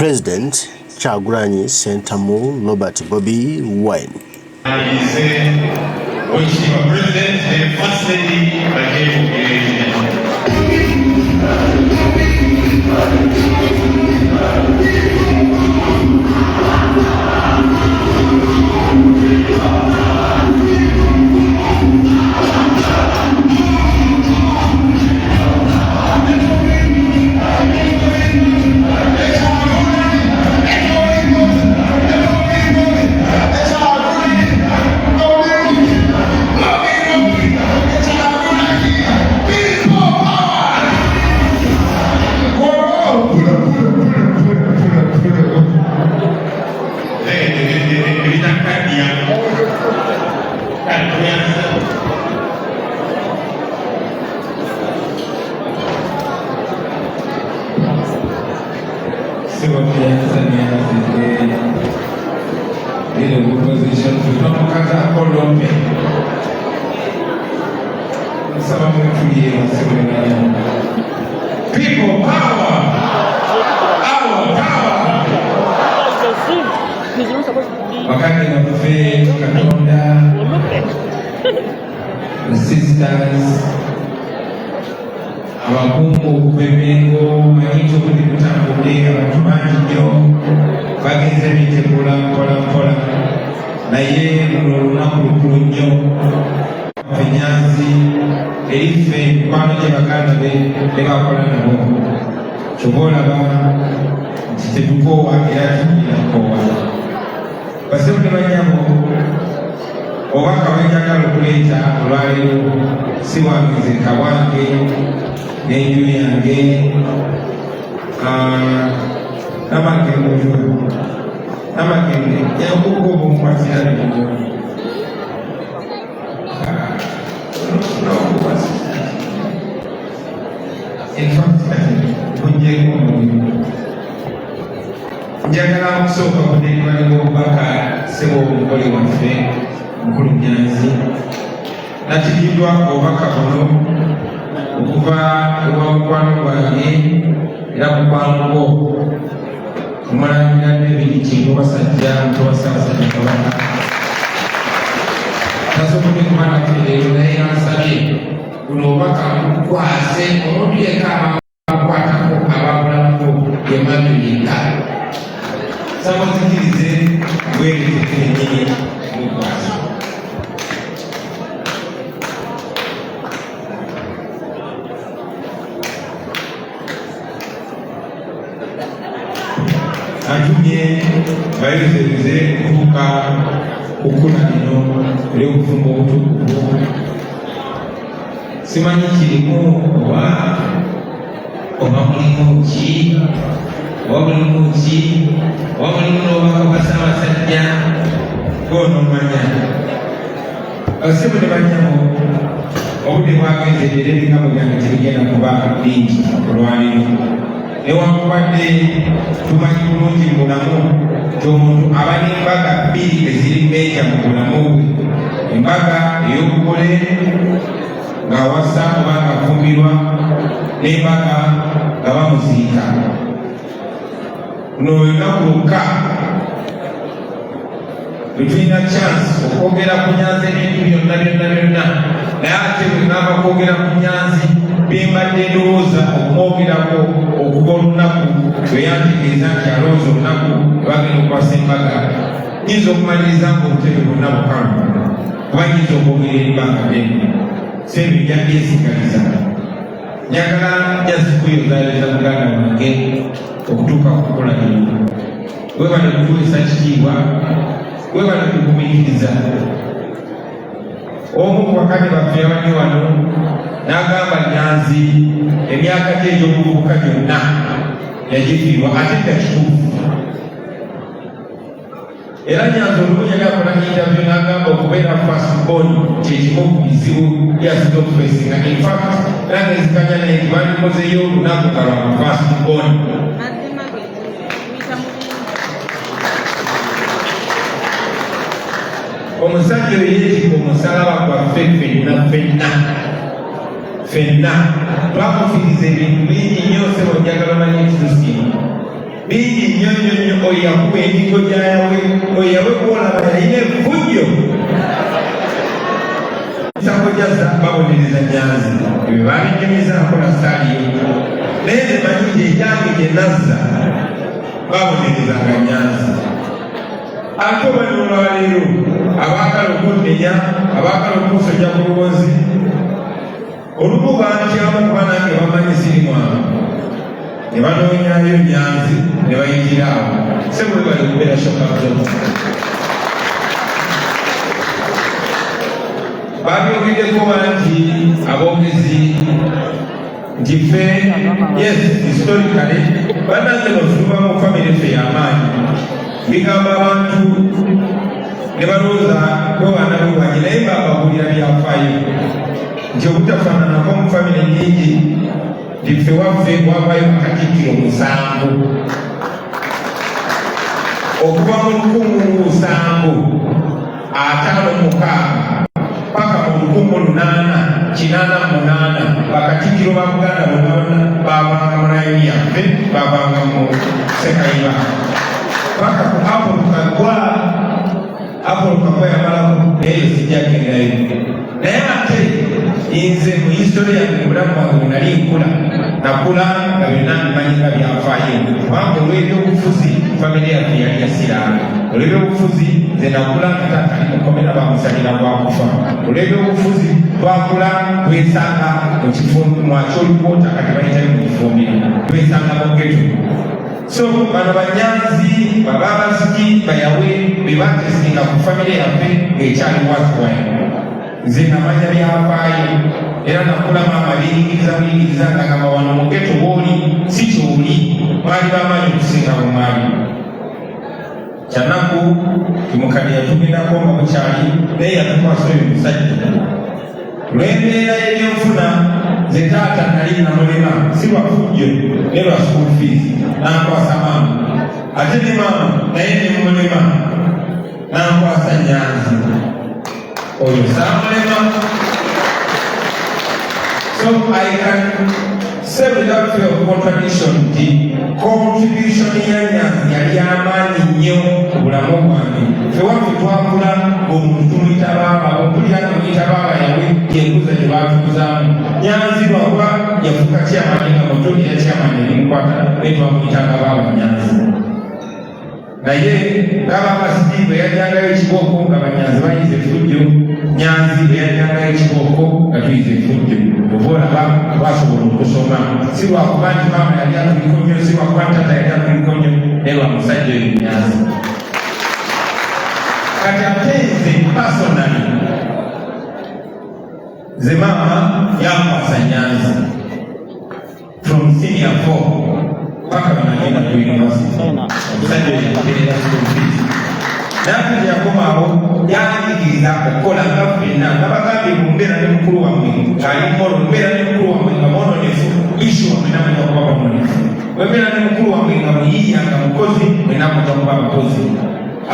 President Kyagulanyi Ssentamu Robert Bobi Wine. Oweekitiibwa President ne First Lady bajje boogere. Leader of Opposition tunamukazaako lombe nsaba mutulie basebenanya. People power, our power. Bakadde baffe, Katonda, the sisters, abakungu okuva emengo, manyi nti obudde butambudde, abantu bangi nnyo bagenze beetegula mpola mpola, naye luno olunaku lukulu nnyo ffe Nyanzi, eri ffe mikwano gye, baganda be ne bakola nabo. Kyova olaba nti tetukoowa era tugenda kukoowa. Basebo ne banyabo, obubaka bwenjagala okuleeta olwaleero si wange nzekka, bwange n'enju yange. Namagende, Namagende, yanguko obunkwatira bino. In fact, kati nkugyeko omulimu. Njagala okusooka kudeliveringa obubaka, ssebo omukole waffe mukulu Nyanzi. Natikiddwa obubaka buno okuva ewa mukwano gwange era mukwano gwo, Omulangira David Kingu Basajja, muto wa Ssaabasajja Kabaka. Tasobodde kuba naffe leero, naye yansabye buno obubaka bukwase omuntu yekka abakwatako, abakulabako, ye mwami yekka. Saba nzikirize bwereteeke yennyini mukwasa. Antumye bayozereze okutuuka ku kkula lino ery'obufumbo obutukuvu. Simanyi kirimu oba mulimu ki, oba mulimu ki, oba mulimu n'obubaka bwa Ssaabasajja goonomanya. Abasimu ne banyabo, obudde bwagenze era ebigambo byange tebigenda kuba bingi olwaleero, newankubadde tumanyi bulungi mu bulamu nti omuntu aba n'embaga bbiri eziri major mu bulamu bwe: embaga ey'obugole ng'awasa oba ng'afumbirwa, n'embaga nga bamuziika. Luno olunaku lwokka lwe tulina chance okwogera ku Nyanzi ebintu byonna byonna byonna, naye ate bwe ŋŋamba kwogera ku Nyanzi, bye mbadde ndowooza okumwogerako okuva olunaku lwe yantegeeza nti alowooza olunaku lwagenda okukwasa embaga, nyinza okumaliriza nga obutebe bwonna bukalu, kuba nyinza okwogera ebbanga ddene. Sebyo nja byesigaliza. Njagala just kuyozayeza muganda wange okutuuka kukola lino. Webale kutuweesa kitiibwa, webale kugumiikiriza. Omu ku bakadde baffe yabadde wano n'agamba Nyanzi emyaka gye egy'obuvubuka gyonna yagifiirwa, ate nga kituufu. Era Nyanzi olumu yali akola interview n'agamba okubeera first born kyekimu ku bizibu byasinza okufacinga. In fact, nange nzikanya naye nti bandikozeyo olunaku nga lwa first born. Mazima ge tuyita mu bingi. Omusajja oyo yeetikka omusalaba gwaffe ffenna ffenna ffenna. Twamufiiriza ebintu bingi nnyo. Sebo, njagala manye ekitusiima. Bingi nnyo nnyo nnyo. Oyo yakuba enyigo gyayawe, oyo yawe kwolaba yalina effujjo. Sakojjaza babonereza Nyanzi, ebyo babinyumizaako na saaliyo, naye nze manyi nti ekyange gye nazza babonerezanga Nyanzi. Ate oba n'olwaleero abaagala okunnenya, abaagala okunsojja ku lubozi, olumu bantyamu kuba nange bamanyi siri mwangu, ne banoonyayo Nyanzi ne bayingira awo. Sebwe bali kubeera shock absorber. Babyogeddeko bangi aboogezi nti ffe, yes, historically, bannange, notuva mu family ffe y'amaanyi. Bigamba abantu ne balowooza kwewaana bwewanyi, naye bababuulira byafaayo nti obutafaananako mu family nyingi, nti ffe waffe wavayo akatikkiro 7 okuva mu 1756 paka mu 1888. Bakatikkiro ba Buganda bonna bonna bavanga mu layini yaffe, bavanga mu Sekayiba paka ku Apolo Kagwa. Apolo Kagwa yamalako, naye sijja gendayo. Naye ate nze mu history yange, mu bulamu bwange bwe nali nkula, nakula nga byonna mbimanyi nga byafaayo, kubanga olw'ebyobufuzi famire yaffe yali yasiraana. Olw'ebyobufuzi nze nakula nga taata ali mukomera, bamusalira gwakufa. Olw'ebyobufuzi twakula twesanga mu kifo mwakyolikuota, kati bayitayo mu Kifumbiro, twesanga mu ghetto. So bano Banyanzi, bababaziki bayawe be batesinga ku famire yaffe ng'ekyali worthwhile. Nze namanya byafaayo era nakula maama biyigiriza buyigiriza nga gamba wano mu ghetto wooli si kyoli, baali bamaanyi okusinga bwe mwali. Kyanaku timukadde yatugendako nga bukyali, naye yatukwasa oyo musajja olw'embeera y'ebyenfuna. Nze taata nali namulema, si lwa fujjo ne lwa school fees, nankwasa maama, ate ne maama naye nemulema, nankwasa Nyanzi oyo saamulema. So I can say without fear of contradiction nti contribution ya Nyanzi yali amaanyi nnyo ku bulamu bwange. Ffe waffe twakula ng'omuntu tumuyita baaba, ompulira nga muyita baaba yawe, yenkuza gye baatukuzaamu. Nyanzi lwakuba yafuuka chairman nga muto, era chairman erimukwata, naye twamuyitanga baaba Nyanzi. Naye ngaba amasiki bwe yajjangayo ekibooko nga Banyanzi bayiza effujjo, Nyanzi bwe yajjangayo ekibooko nga tuyiza effujjo. Oba olaba twasobola okusoma si lwakuba nti maama yali atuliko nnyo, si lwakuba nti tata yali atuliko nnyo, naye lwa musajja oyo Nyanzi. Kati ate nze personally, nze maama yankwasa Nyanzi from senior four paka wenagenda ku university. Omusajja oyo yamuterera school fees. Naye teyakomaawo, yanjigiriza okukola nga ffenna nabagambye mumbeera ne mukulu wammwe ng'ali molo, mbeera ne mukulu wammwe nga mwononefu, isu wammwe namanya kuba mwononefu. Wembeera ne mukulu wammwe nga muyiiya, nga mukozi, mwena mujja kuba bakozi.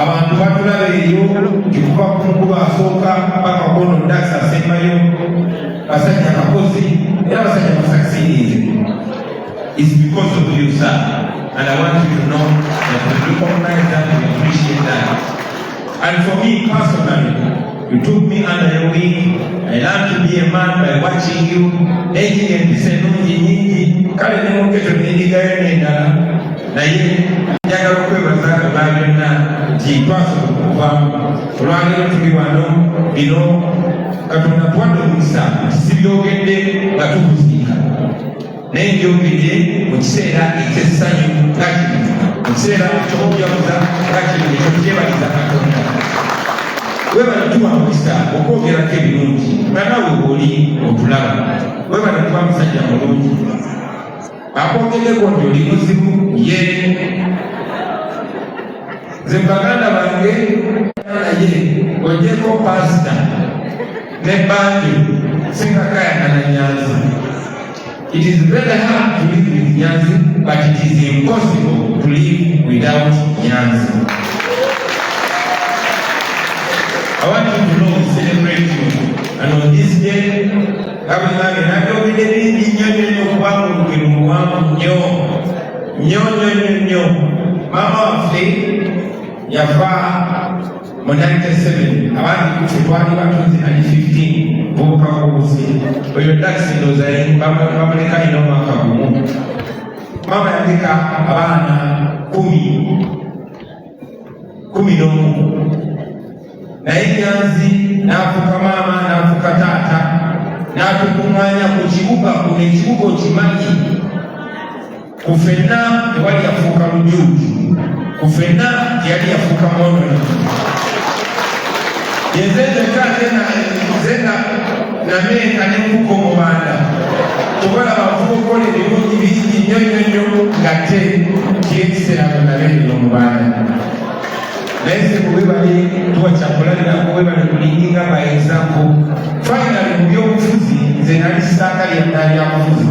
Abantu batulaba eyo nti kuva ku mukulu asooka paka kwono dax asembayo basajja bakozi era basajja basucceedinze. Is because of you, sir, and I want you to know that we recognize that, we appreciate that. And for me personally, you took me under your wing. I learned to be a man by watching you. Nenjiga empisa ennungi nyingi, kale ne mu ghetto nenjigayo n'endala. Naye njagala okwebaza olwa byonna nti twasobola okuvaamu. Olwaleero tuli wano, bino Katonda tuwadde omukisa nti sibyogedde nga tukuziika, naye ndyogedde mu kiseera ekyessanyu nga kino, mu kiseera ekyokujaguza nga kino, ekyokukyebaliza Katonda. Webale tuwa mukisa okwogerako ebirungi nga nawe bwoli otulaba. Webale kuba musajja mulungi. Akwogeddeko nti oli muzibu ye nze baganda bange, naye ogyeko pasita ne banjo singakayana na Nyanzi. It is very hard to live with Nyanzi, but it is impossible to live without Nyanzi. I want you to know we celebrate you. And on this day, nga bwe ngambye, nabyogedde bingi nnyo nnyo nnyo okubanga olugero luwanvu nnyo. Nnyo nnyo nnyo nnyo. Maama waffe yafa mu 97, abandi kuffe twali batunzi, nali 15, bubuka kubuzi. Oyo Dax ndowooza bamuleka alina omwaka gumu. Maama yaleka abaana 11, naye Nyanzi n'afuuka maama, n'afuuka taata, n'atukuŋŋaanya ku kibuga kuno. Ekibuga okimanyi, ku ffenna tewali yafuuka lujuuju, ku ffenna teyali yafuuka mwononi. Yenze nzekka ate nze nameeka nenfuka omubanda. Tubalaba nfuka okukola ebirungi bingi nnyo nnyo nnyo, nga te kiri ekiseera nga nabeerera omubanda. Naye sebo, webale tuwa kyakulabirako, webale kuleadinga by example. Finally, mu byobufuzi nze nali saagala byabufuzi,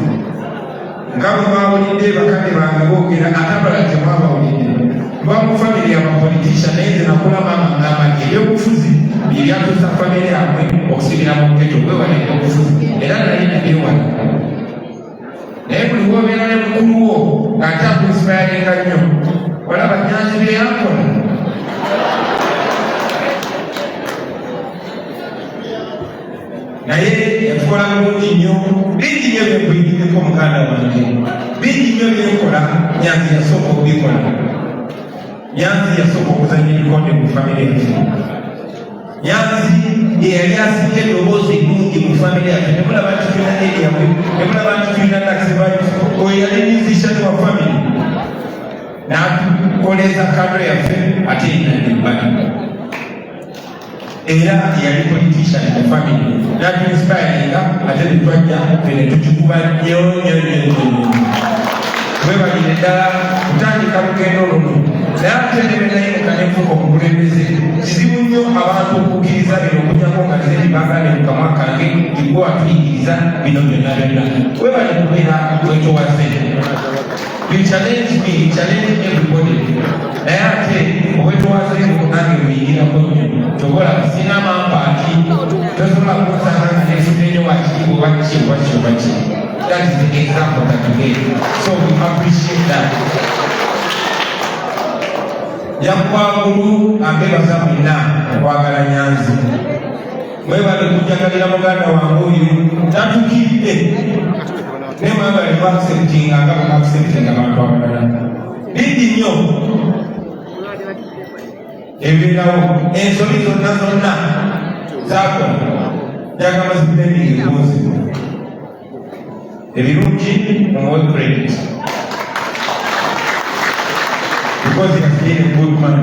nga bwe mwawulidde bakadde bange boogera, ate abalala temwabawulidde. Nva mu famire y'abapolitisha, naye nze nakula maama ngamba nti ebyobufuzi bye byatuusa famire yammwe okusibira mu ghetto, wewale ebyobufuzi, era nali nabyewala. Naye buli wobeera ne mukulu wo ng'ate akuinspiringa nnyo, olaba Nyanzi bye yankola. Naye yatukola bulungi nnyo, bingi nnyo byekuyigiddeko muganda wange, bingi nnyo byenkola Nyanzi yasooka okubikola. Nyanzi yasooka okuzanya ebikonde mu famire yaffe. Nyanzi ye yali asinga eddoboozi eddungi mu famire yaffe. Nemulaba nti tulina eriyawe, nemulaba nti tulina Taxi Vibes, oyo yali musician wa famire, n'atukoleza kado yaffe ate ebbali. Era yali politician mu family, natuinspiringa, ate netwajja ffe netukikuba nnyo nnyo nnyo nnyo. Webalire ddala kutandika lugendo luno. Naye ate nebenayimuka nenfuuka omukulembeze, kizibu nnyo abantu okukkiriza bino okujjako nga nze mbibagambye mu kamwa kange nti gwe watuyigiriza bino byonna byonna. Webale kubeera wetowaze. You challenge me, you challenge everybody, naye ate obwetowaze nange buyigirako nnyo. Tobola sina mampaati, tosobola kunsanga nga nefudde nnyo wakiri oba ki oba ki oba ki. That is the example that you gave, so we appreciate that. Yakwagulu ambebaza mwenna okwagala Nyanzi. Mwebale kujagalira muganda wange oyo tatukiridde, naye mwebale kuacceptinga nga bwemuacceptinga abantu abalala. Bingi nnyo ebibeerawo, ensobi zonna zonna zakola njagala zibulemiire kunzi, ebirungi mumuwe credit because he has been a good man.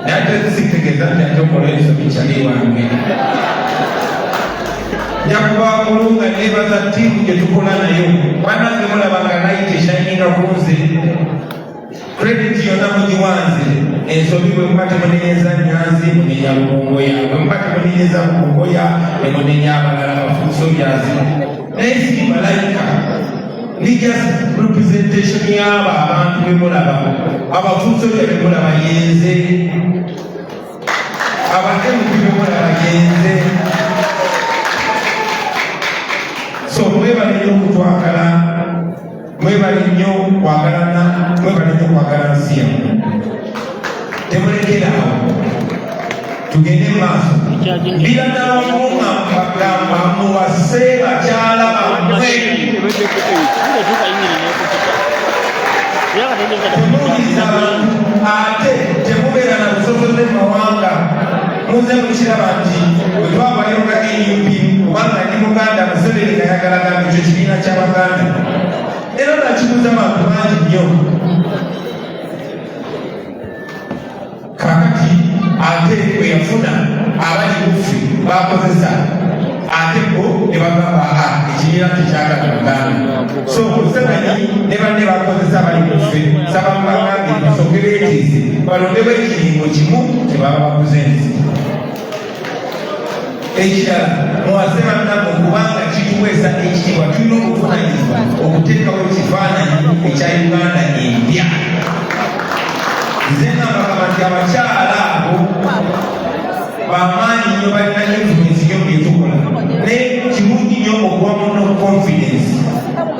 Naye ate sitegeeza nti ate okola ensobi kyali wange. Njakuba nga nebaza ttiimu gye tukola nayo. Bannange, mulaba nga light eshininga ku nze, credit yonna mugiwanze. Ensobi bwe muba temunenyeza Nyanzi, munenya Lubongoya, bwe muba temunenyeza Lubongoya, nemunenya abalala ba foot soldiers. Naye si malayika, ni just representation y'abo abantu bemulaba. Aba foot soldier bemulaba yenze, aba MP bemulaba yenze. So mwebale nnyo okutwagala, mwebale nnyo kwagalana, mwebale nnyo kwagala nsi yammwe. Temulekera awo, tugende mu maaso. Mbira ddala nga bagamba muwase bakyala bammwe, temuwuliriza abantu, ate temubeera na busosoze mu mawanga. Muze mukiraba nti bwe twavayo nga NUP, kubanga ndi Muganda, Museveni nga yagala gamba ekyo kibiina ky'Abaganda, era nakibuuza abantu bangi nnyo. Kakati ate bwe yafuna abali buffe bakozesa, ate bo ne bagamba a ekibiina tekyagala Baganda. So Museveni ne banne bakozesa abali buffe. Saba mubagambye basooke beetiise, balondewo ekiringo kimu kyebaba baguze ensi. Ekirala, muwase bannammwe kubanga kituweesa ekitiibwa. Tulina obuvunanyizibwa okuteekawo ekifaananyi ekya Uganda empya. Nze ngambagamba nti abakyala abo bamaanyi nnyo, balina influence nnyo mu byetukola, naye kirungi nnyo okuwa muno confidence.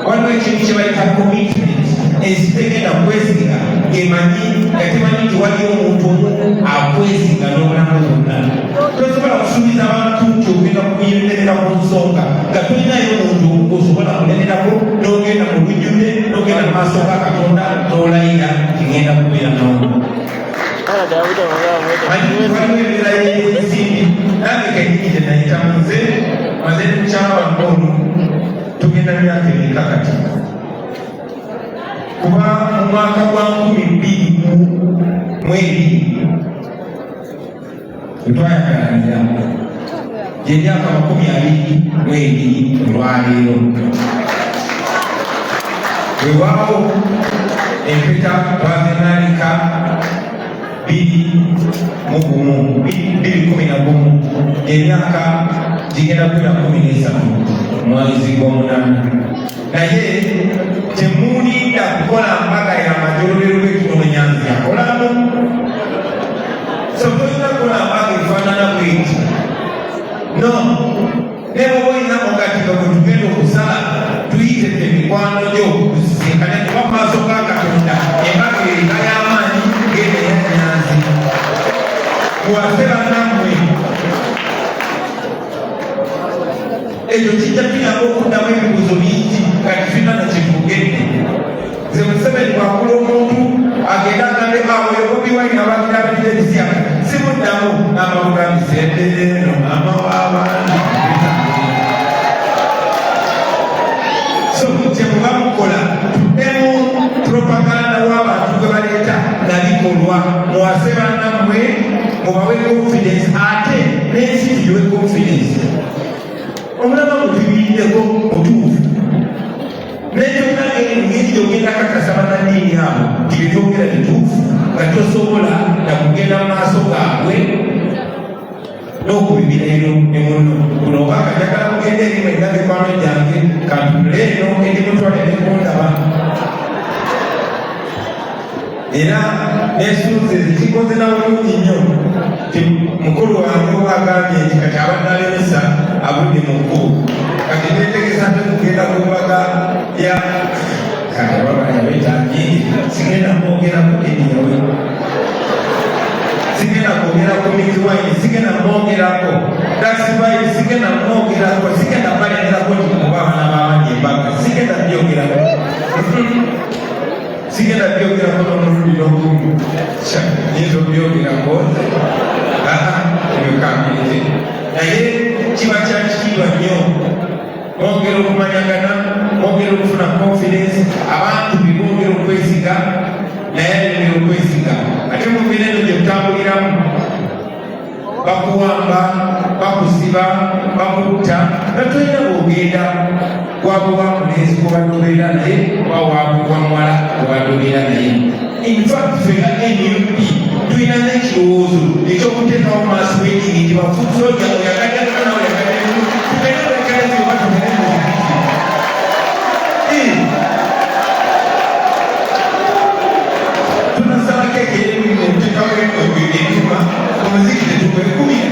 Waliwo ekintu kye bayita commitment. Ensi tegenda kwesiga ng'emanyi nga temanyi nti waliyo omuntu omu akwesiga n'obulamu bwonna. Tosobola kusuubiza bantu nti ogenda kuyimirira ku nsonga nga tolinayo muntu osobola kulemerako n'ogenda mu lujjudde, n'ogenda mu maaso ga Katonda n'olayira nti ngenda kubeera n'omu. Waliwo embeera y'ensimbi, nange kenyini gye nayitamu. Nze maze ne mukyala wange ono tugenda myaka emeka kati, kuba mu mwaka gwa 2022 wetwayagalanira, gyemyaka 22 olwaleero. Wewaawo empeta twazinaanika 2011, 2011, emyaka gigenda kwera 13 mwezi gw'omunaana. Naye temulinda kukola mbaga ya majolobero bwekino Nyanzi akolamu. So tolina kukola mbaga efaanana bweti, no. Ne bwoba olina omugati nga gwe tugenda okusala, tuyite ffe mikwano gyo tusisinkane, kuba mu maaso ga Katonda embaga eba y'amaanyi genda eya Nyanzi. Muwase bannammwe, ekyo kijja tuyamba okuddamu ebibuuzo bingi nga tetulina nakyetwogedde. Nze Museveni bwakula omuntu agenda agambe awo Bobi Wine abagira abadira ebisiyaga, simuddamu n'amabugambisa embeera eno maama w'abandi. So kyemuba mukola, tuddemu propaganda w'abantu gwe baleeta nabikolwa. Muwase bannammwe, mubawe confidence, ate n'ensi tugiwe confidence. Omulaba mutuyiriddeko mutuufu nekyonna engeri gyogenda kakasa bannaddiini abo nti byebyogera bituufu, nga tosobola nakugenda mu maaso gaabwe n'okubibira eno ne munno kuno oba njagala mugende eri mwenna mikwano gyange, kantunule eno edimutwale nekundaba. Era nesunze zekikoze na bulungi nnyo ti mukulu wange oba agambye nti kati abadde alemesa avudde mu kkubo, kati netegesa nte kugenda ku mbaga ya kati ababa yabetangi. Sigenda mwogerako eniyawe, sigenda kwogera ku Mikie Wine, sigenda mwogerako Dax Vibe, sigenda mwogerako, sigenda balemerako nti mukuba abaana b'abandi embaga, sigenda byogerako, sigenda byogerako n'omulundi n'ogumu. Nyinza okubyogerako ebyo kambirize, naye kiba kya kitiibwa nnyo. Mwongera okumanyagana, mwongera okufuna confidence, abantu bibongera okwesiga, naye ayongera okwesiga. Ate mu mbeera eno gye tutambuliramu, bakuwamba, bakusiba, bakutta nga tolina bwogenda. Wabuwa mulenzi gwobadde obeera naye, oba wabuwa muwala gwobadde obeera naye. In fact, ffe nga NUP tulina n'ekirowoozo ekyokuteekawo mass wedding nti bafusoja oyagaddagana nawe oyagadde, tugende mulekalezi oba tugende muzikiti. Tunasala keke netuteekawo ebyuma omuzikiti, tukwekubira,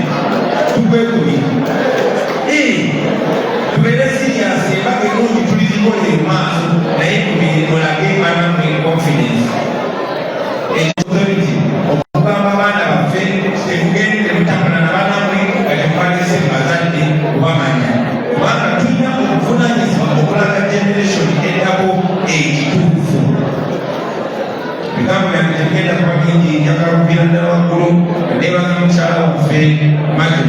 tukwekubira, tubeere serious. Embaga ennungi tulizikola mu maaso, naye mulage banammwe confidence, authority, okugamba abaana baffe temugende temutambula na banammwe nga temubalese bazadde kubamanya, kubanga tulina obuvunanyizibwa okulaga generation eddako ekituufu. Ebigambo byange tebigenda kuba bingi. Njagala kuviira ddala waggulu nebaza mukyala waffe Majo.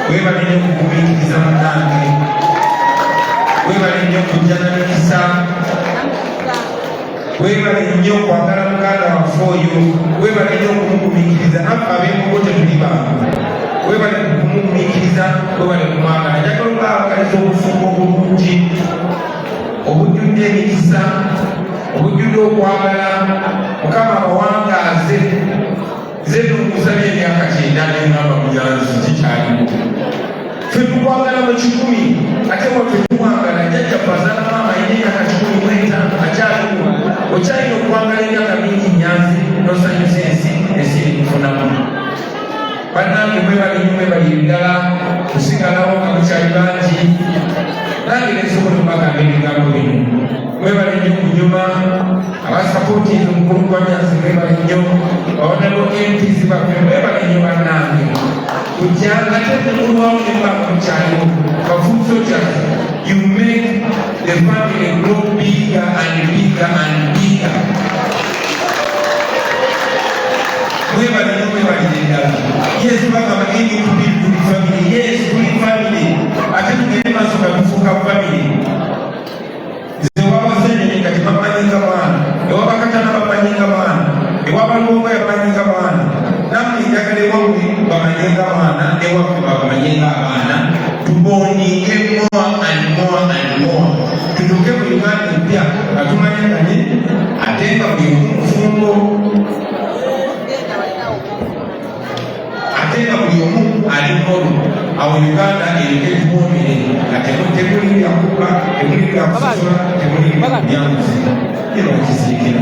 Webale nnyo okugumiikiriza munnange, webale nnyo okujja na mikisa, webale nnyo okwagala muganda waffe oyo, webale nnyo okumugumiikiriza. Naffe ab'embugo tetuli bangu. Webale kumugumiikiriza, webale kumwagala. Njagala obaagaliza obufumbo obulungi obujjudde emikisa, obujjudde okwagala. Mukama abawangaaze. Nze nonkusabye emyaka 90 neŋamba Munyanzi kikyaliwo. Ffe tukwagala mu 100, ate waffe tumwagala. Jjajja fazala maama ayina emyaka 105 akyaliwo. Okyalina okwagala emyaka mingi, Nyanzi, nosanyusa ensi, ensi erikufunamu. Bannange, mwebale nnyo, mwebalire ddala kusigalawo nga mukyali bangi, nange nesobola okubagamba ebigambo bino. Mwebale nnyo kunyuma abasapootinga omukulu gwa Nyanzi, mwebale nnyo. Honorable MPs baffe, mwebale nnyo bannange kujja ate nemulwawo ne muba mukyaliwo. Ba foot soldiers, you make the family grow bigger and bigger and bigger. Mwebale nnyo, mwebalire ddala. Yes, bagamba NUP tuli family. Yes, tuli family, ate tugende maaso nga tufuuka family. Nze wabasenyonyi kati bamanyinga mwana, ewabakatana bamanyinga mwana, ewabalwongo yamanyinga mwana. Nammwe njagala ewammwe bamanyinga mwana, ewaffe bamanyinga abaana. Tubondinge more and more and more, tutuuke mu Uganda empya nga tumanyaganye, ate nga buli omu mufumbo, ate nga buli omu ali molu. Awo Uganda ereke tuwomere nga temuli byakuba, temuli byakusosola, temuli byanguzi era okisiikira.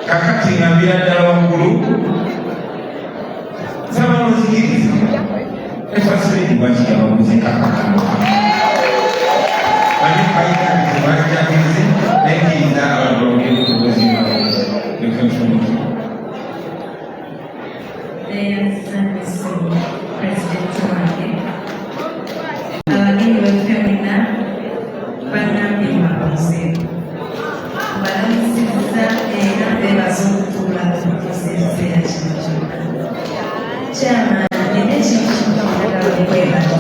Kakati ngambira ddala waggulu, nsaba munzikiriza efasiredi lwaki yabaguze kakakano manyi kayina tebajjagirize, naye kkiriza abantu bawulire obuzi leka nfundike. Neyanzisa pulezidenti wange, abagenyi baffe mwenna bannange mbabuuzeeko, mbalamusizza era mbeebaza okutuula okutuusa ekiseera kino kyonna. Chairman, nina ekintu kimu njagala okwebaza.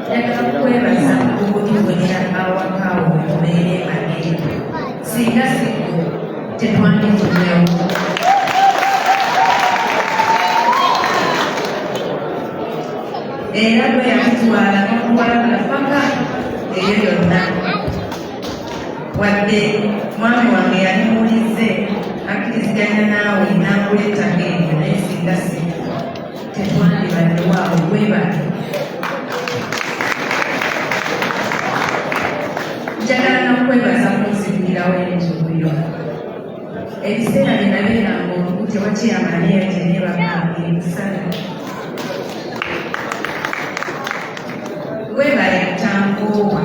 Njagala kukwebaza okutubulira awaka wo tubeere Magere. Singa siggo tetwandituddewo. Era bwe yatutwala n'okuwalabula paka eyo yonna, wadde mwami wange yali muwulize akkiriziganya naawe n'agula ettaka eryo, naye singa si tetwandibaddewo awo. Webale. Njagala nakwebaza kunzigulirawo entuuyo. Ebiseera bye nabeeranga oluku tewakyeyamaniya gye neebakanga emisana. Webale kutankoowa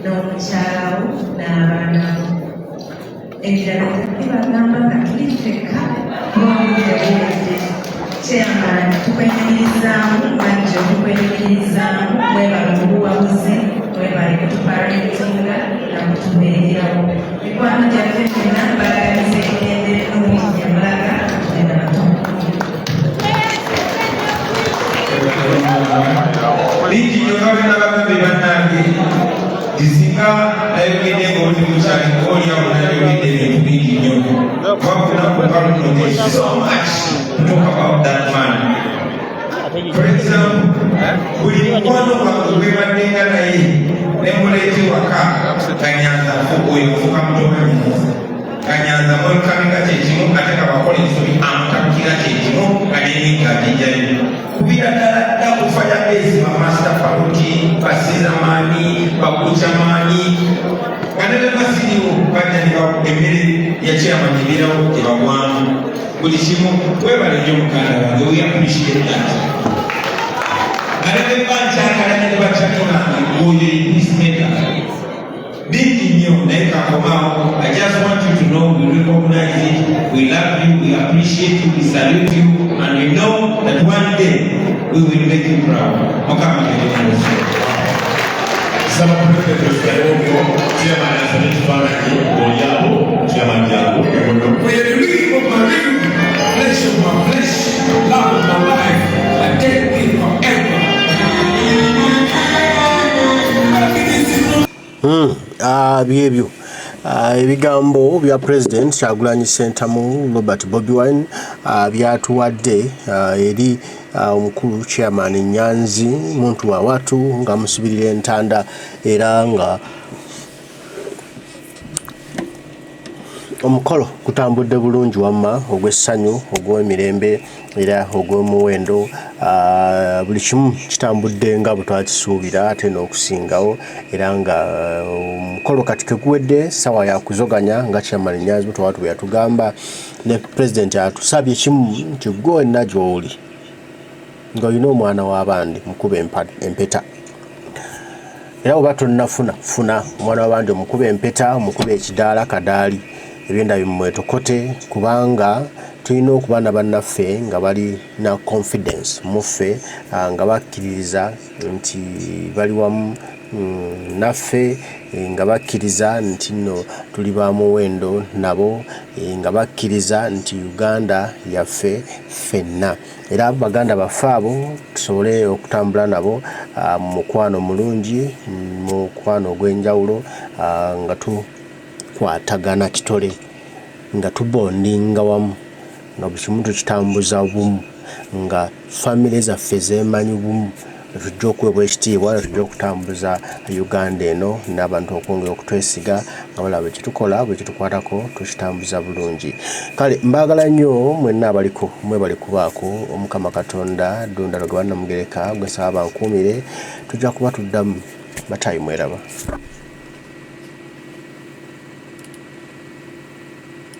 n'omukyalawo n'abaana bo. Ebirala tebagamba nga tuli ffekka, twawulira buwedde. Chairman, tukwenyumirizaamu bajjo, tukwenyumirizaamu. Mwebale obuwabuzi, mwebale kutuparentinga nakutubeererawo. Mikwano gyaffe ffenna balagaliza emirembe ennungi gyemulaga tugenda bato. Bingi nnyo nga byonna bagambe bannange tisinga nayogedde ngaoli mukyali ngaoliawo nayogedde ebintu bingi nnyo wakuna kukaluno. There's so much to talk about that man. For example, buli mukwano gwange gwebaddenga naye nemuleeta ewaka Kanyanza, oyo nfuka muto wa Nyanza. Kanyanza mwelkaminga kyekimu, ate nga bakola ensobi amutabukira kyekimu, nga nemigga agijjayo kubira ddala dda ku firebase, bamaster faluti, basizamani, bakucamani, nga ne bebasiriwo bajja ne emmere ya chairman ebirawo gyebagwamu buli kimu. Webale nnyo muganda wange, we appreciate that. Nga ne beba nkyakalanye ne bakyali bange, oyo ye peacemaker. Bingi nnyo naye kakomaawo. I just want you to know we recognize it, we love you, we appreciate you, we salute you, and we know that one day we will make you proud. Mukama abeere. Saba Pulezidenti Ositayogo, chairman asabye ekifaananyi ng'oli awo, chairman jangu emono. For the ring of my ring, flesh of my flesh, love of my life, I take thee forever. This is not Byebyo ebigambo bya President Kyagulanyi Ssentamu Robert Bobi Wine byatuwadde eri omukulu Chairman Nyanzi muntu wa watu nga musibirira entanda, era nga omukolo gutambudde bulungi wamma ogw'essanyu, ogw'emirembe era ogw'omuwendo. Buli kimu kitambudde nga bwe twakisuubira ate n'okusingawo, era nga omukolo kati keguwedde, sawa yakuzoganya nga Chairman Nyanzi muntu watu bwe yatugamba. Ne Pulezidenti atusabye kimu nti gwe wenna gy'oli Ng'olina omwana w'abandi mukube empeta. Era bw'oba tonnafuna, funa omwana w'abandi omukube empeta, omukube ekidaala kadaali, ebyenda bimwetokote kubanga tulina okuba na bannaffe nga balina confidence mu ffe, nga bakkiririza nti bali wamu naffe, nga bakkiriza nti nno tuli ba muwendo nabo, nga bakkiriza nti Uganda yaffe ffenna. Era baganda baffe abo tusobole okutambula nabo mu mukwano omulungi, mu mukwano ogw'enjawulo nga tukwatagana kitole, nga tubondinga wamu, nga buli kimu tukitambuza bumu, nga famire zaffe zeemanyi bumu, tujja okuweebwa ekitiibwa, tujja okutambuza Uganda eno n'abantu okwongera okutwesiga nga balaba bwe kyetukola bwe kitukwatako tukitambuza bulungi. Kale mbaagala nnyo mwenna abaliko, mwebale kubaako. Omukama Katonda Ddunda Lugaba Nnamugereka gwe nsaba bankuumire, tujja kuba tuddamu. Batayi mweraba.